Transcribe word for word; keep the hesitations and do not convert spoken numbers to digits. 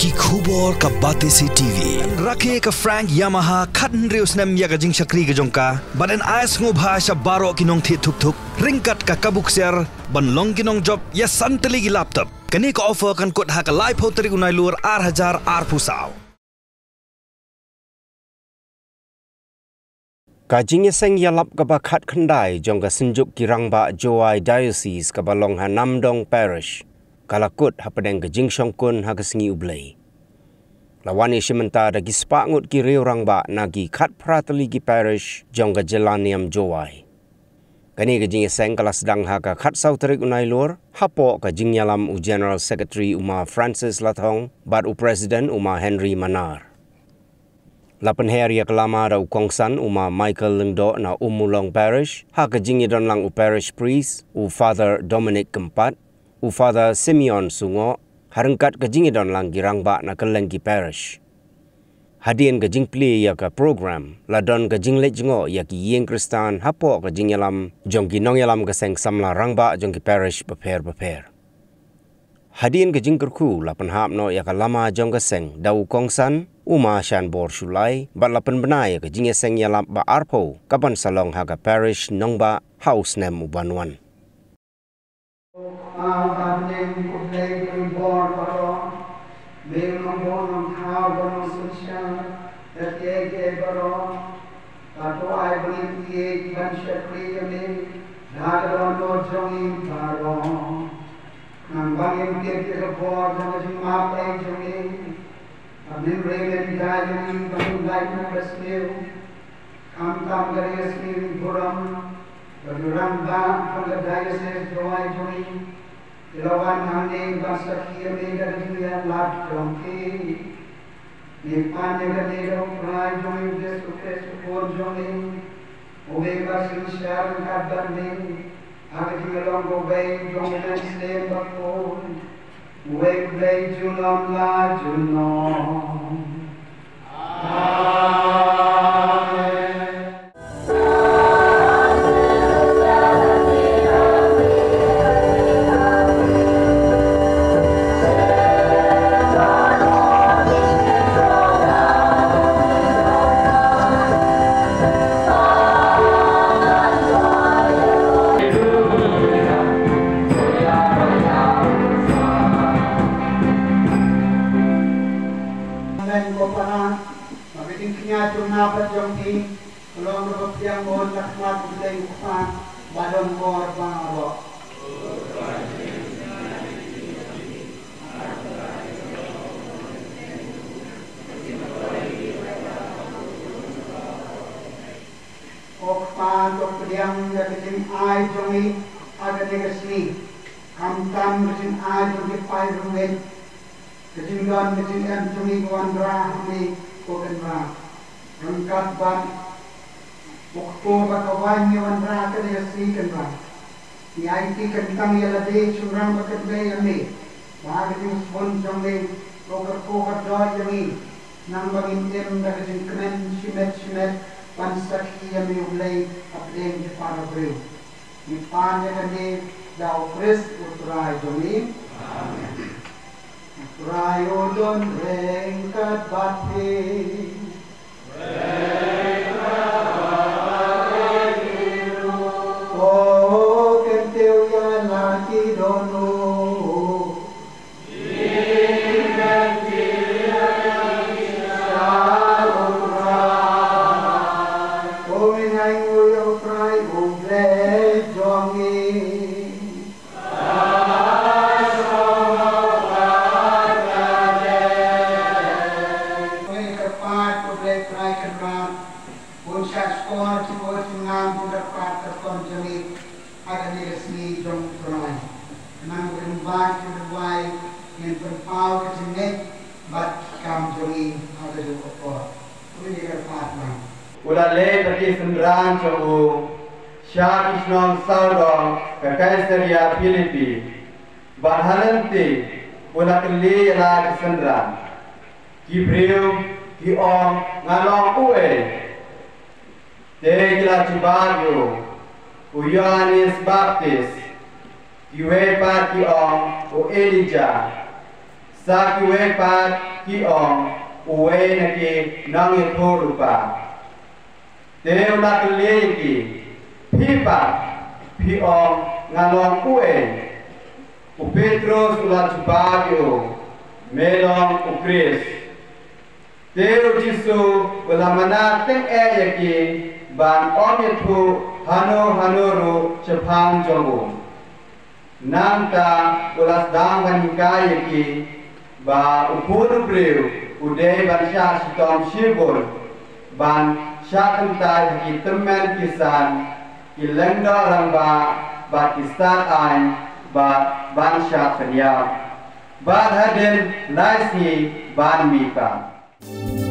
Ki khubor ka Batesi T V. Rakhe ka Frank Yamaha khathynriew snem ïa ka jingshakri ka jong ka, bad yn ai sngewbha sha baroh ki nongthied thuk thuk ryngkat ka kabuksiar ban long ki nongjop ïa san tylli ki laptop. Kane ka offer kan kut ha ka laiphew tarik u Nailur ar hajar arphew saw. Ka jingïaseng ïalap kaba khatkhyndai jong ka Synjuk ki Rangbah Jowai Diocese kaba long ha Namdong Parish ka la kut hapdeng ka jingshongkun ha ka sngi U Blei. La wan ïashim bynta da ki spah ngut ki riew rangbah na ki khatphra tylli ki parish jong ka jylla niam Jowai. Kane ka jingïaseng ka la sdang ha ka khatsaw tarik u Nailur, hapoh ka jingïalam u General Secretary u Ma Francis Lathong bad u President u Ma Henry Manar. La pynher ïa ka lama da u kongsan u Ma Michael Lyngdoh na Ummulong Parish, ha ka jingïadon lang u Parish Priest u Father Dominic Kympat, u Father Simeon Sungoh, ha ryngkat ka jingïadon lang ki rangbah na kylleng ki parish. Hadien ka jingplie ïa ka program, la don ka jingleit jngoh ïa ki ïing Khristan hapoh ka jingïalam jong ki nongïalam ka seng samla rangbah jong ki parish bapher bapher. Hadien ka jingkyrkhu la pynhap noh ïa ka lama jong ka seng da u kongsan u Ma Shanbor Shullai, bad la pynbna ïa ka jingïaseng ïalap ba arphew kaban sa long ha ka parish nongbah ha u snem uban wan. Kpa ba bneng, U Blei u bor baroh, me u nongbud nongthaw bad nongsynshar ïa kiei kiei baroh. Ka duwai ba ngin ïeit ban shakri ïa me da ka dohnud jong ngi baroh. Khnang ba ngin tip ïa ka bor jong ka jingmap ei jong me. Ba ngin ring ïa ka jingim ba ngin lait na ka sniew. Khamtam ka dei ka sngi burom ba ki rangbah jong ka Diocese Jowai jong ngi ki la wan hangne ban sakhi ïa me da ka jingïalap jong ki. Ngi pan ïa kane da U Trai jong ngi U Jisu Khrist U Khun jong ngi, uba synshar ryngkat bad me ha ka jinglong kawei jong U Mynsiem Bakhuid, uwei U Blei junom la junom. Amen. Amen, ko para, ba ka jingkñia jong nga bad jong phi ka long kaba pdiang bun ha khmat U Blei U Kpa ba don bor baroh. Ko Kpa, to pdiang ïa ka jingai jong ngi ha kane ka sngi, khamtam ka jingai jong ki paidbah, ka jingdon ka jingem jong ngi ka wanrah ha me, ko Kynrad. Ryngkat bad u kpoh ba ka waiñ ngi wanrah ha kane ka sngi, Kynrad. Ngi aiti kyntang ïa lade shynrang ba kynthei ïa me, ba ha ka jingsbun jong me, to kyrkhu kyrdoh ïa ngi, khnang ba ngin im da ka jingkmen shimet shimet ban sakhi ïa me U Blei hapdeng ki para briew. Ngi pan ïa kane da U Khrist U Trai jong ngi. Amen. U Trai u don ryngkat bad phi. To kyntiew ïa la ki dohnud. Sha U Trai. Ko ngin ai nguh ïa U Trai U Blei jong ngi. Khublei kyrpad, khublei Trai Kynrad, un shah shkor jingmut jingngam jingkyrpad kyrkhu jong ngi ha kane ka sngi jong U Trai. Khnang ba lyngba ka jingduwai ngin pynpaw ka jingngeit bad ki kam jong ngi ha kajuh ka por. Khublei kyrpad lang. U la leit bad ki synran jong u sha ki shnong sawdong ka Kaisaria Philippi. Bad ha lynti u la kylli ïa la ki synran. Ki briew ki ong, nga long uei? Te ki la jubab ïa u, u Ïoannis Baptist. Kiwei pat ki ong, u Elijah. Sa kiwei pat ki ong, uwei na ki nongïathuhlypa. Te u la kylli ïa ki, phi pat phi ong nga long uei? U Petros u la jubab ïa u, me long u Khrist. Te u Jisu u la mana teng eh ïa ki ban ym ïathuh hano hano ruh shaphang jong u. Nangta u la sdang ban hikai ïa ki ba u Khun u briew u dei ban shah shitom shibun, ban shah kyntait ha ki tymmen ki san, ki lyngdoh rangbah bad ki stad aiñ, bad ban shah pynïap, bad hadien lai sngi ban mih pat.